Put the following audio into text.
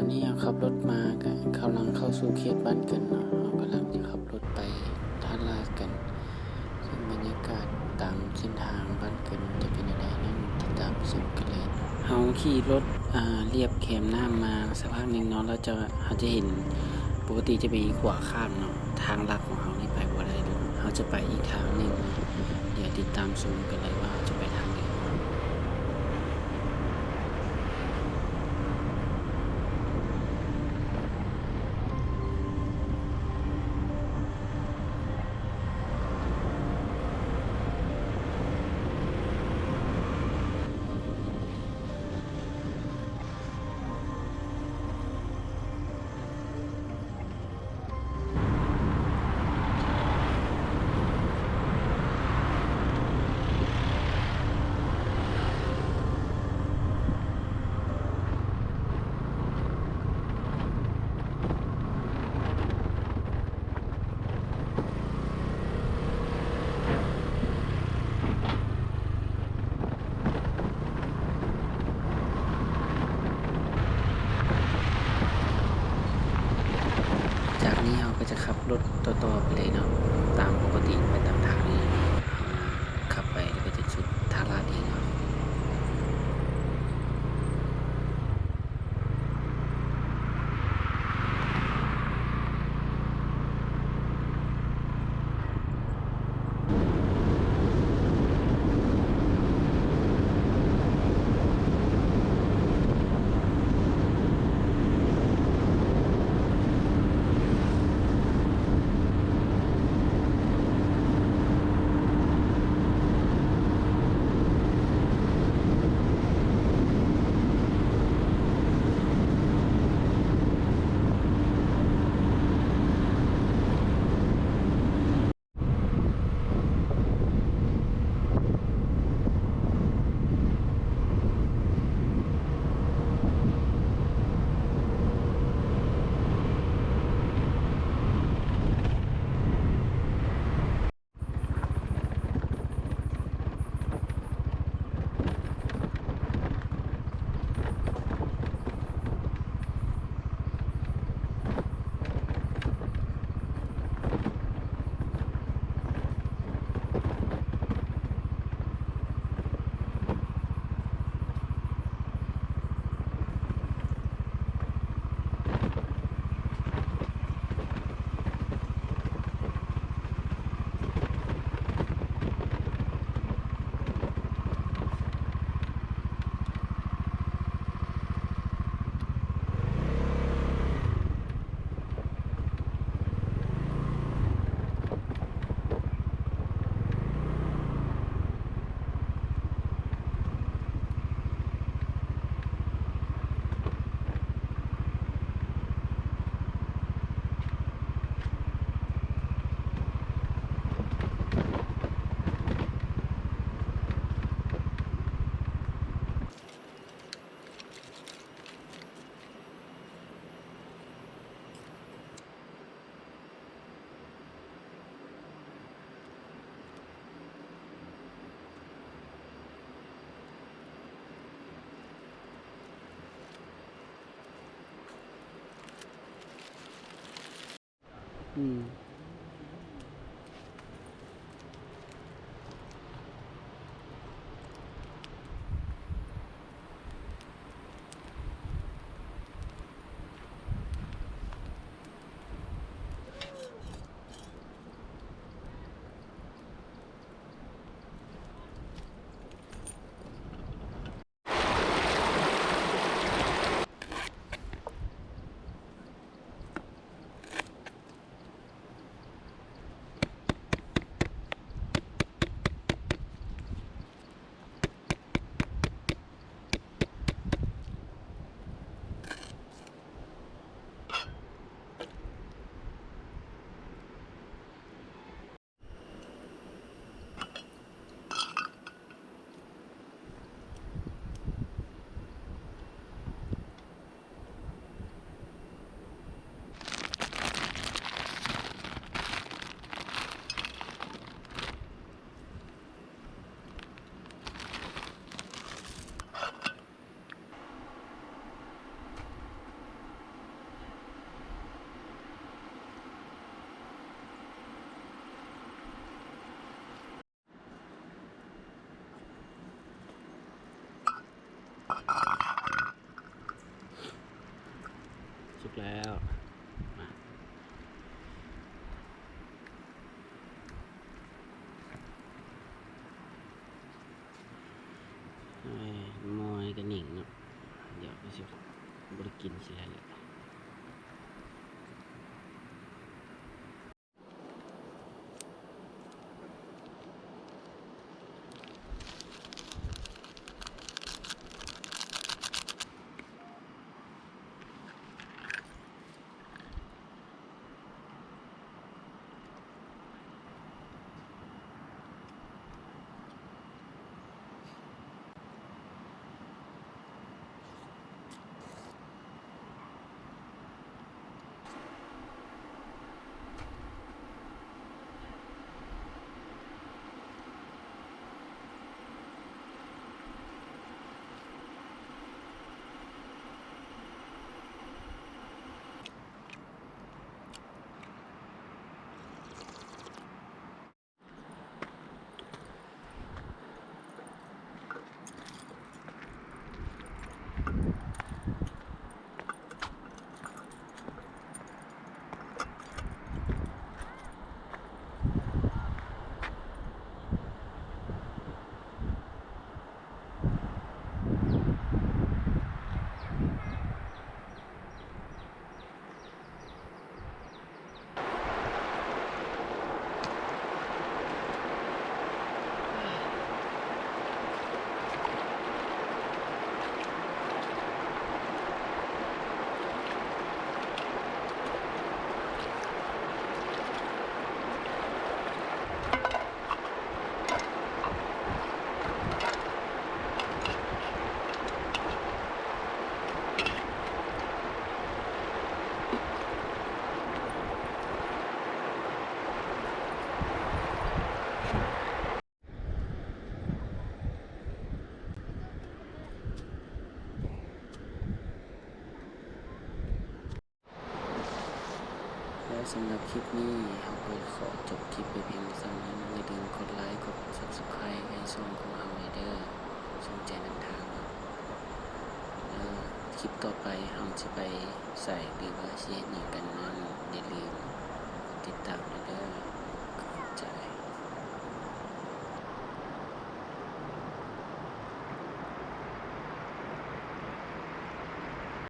ນີ້ເຮົາຂັບລົດມາກະກຳລັງເຂົ້າສູ່ເຂດບ້ານເກີນເນາະ, ເຮົາກຳລັງຈະຂັບລົດໄປທ່າລາດກັນ, ເຊິ່ງບັນຍາກາດຕາມເສັ້ນທາງບ້ານເກີນຈະເປັນແນວໃດນັ້ນ ຕິດຕາມໄປຊົມກັນເລີຍ. ເຮົາຂີ່ລົດ ອາ ລຽບແຄມນ້ຳມາສັກພັກໜຶ່ງເນາະ, ແລ້ວຈະ ເຮົາຈະເຫັນ ປົກກະຕິຈະມີຂົວຂ້າມເນາະ, ທາງລັດຂອງເຮົານີ້ໄປບໍ່ໄດ້ເລີຍເນາະ, ເຮົາຈະໄປອີກທາງໜຶ່ງເນາະ. ດຽວຕິດຕາມຊົມກັນເລີຍວ່າເຮົາຈະໄປທາງໃດ. ຈາກນີ້ເຮົາກໍຈະຂັບລົດຕໍ່ໆໄປເລີຍເນາະ, ຕາມປົກກະຕິໄປຕາມທາງນີ້, ຂັບໄປແລ້ວກໍຈະສຸດທ່າລາດເອງເນາະ. ອືມ. ແລ້ວ ມາ ເອີ ໝໍ້ນີ້ກະໜິງເນາະ ດຽວຊິບໍ່ໄດ້ກິນຊິໄດ້ແລ້ວ. ແລ້ວສຳລັບຄລິບນີ້ ເຮົາກໍຂໍຈົບຄລິບໄປພຽງສ່ຳນັ້ນ. ຢ່າລືມກົດໄລ ກົດ Subscribe ໃຫ້ຊ່ອງຂອງເຮົາແດ່ເດີ ສົນໃຈນຳທາງເນາະ. ເອີ ຄລິບຕໍ່ໄປເຮົາຊິໄປໃສ ຫຼືວ່າຊິເຮັດຫຍັງກັນນັ້ນ ຢ່າລືມ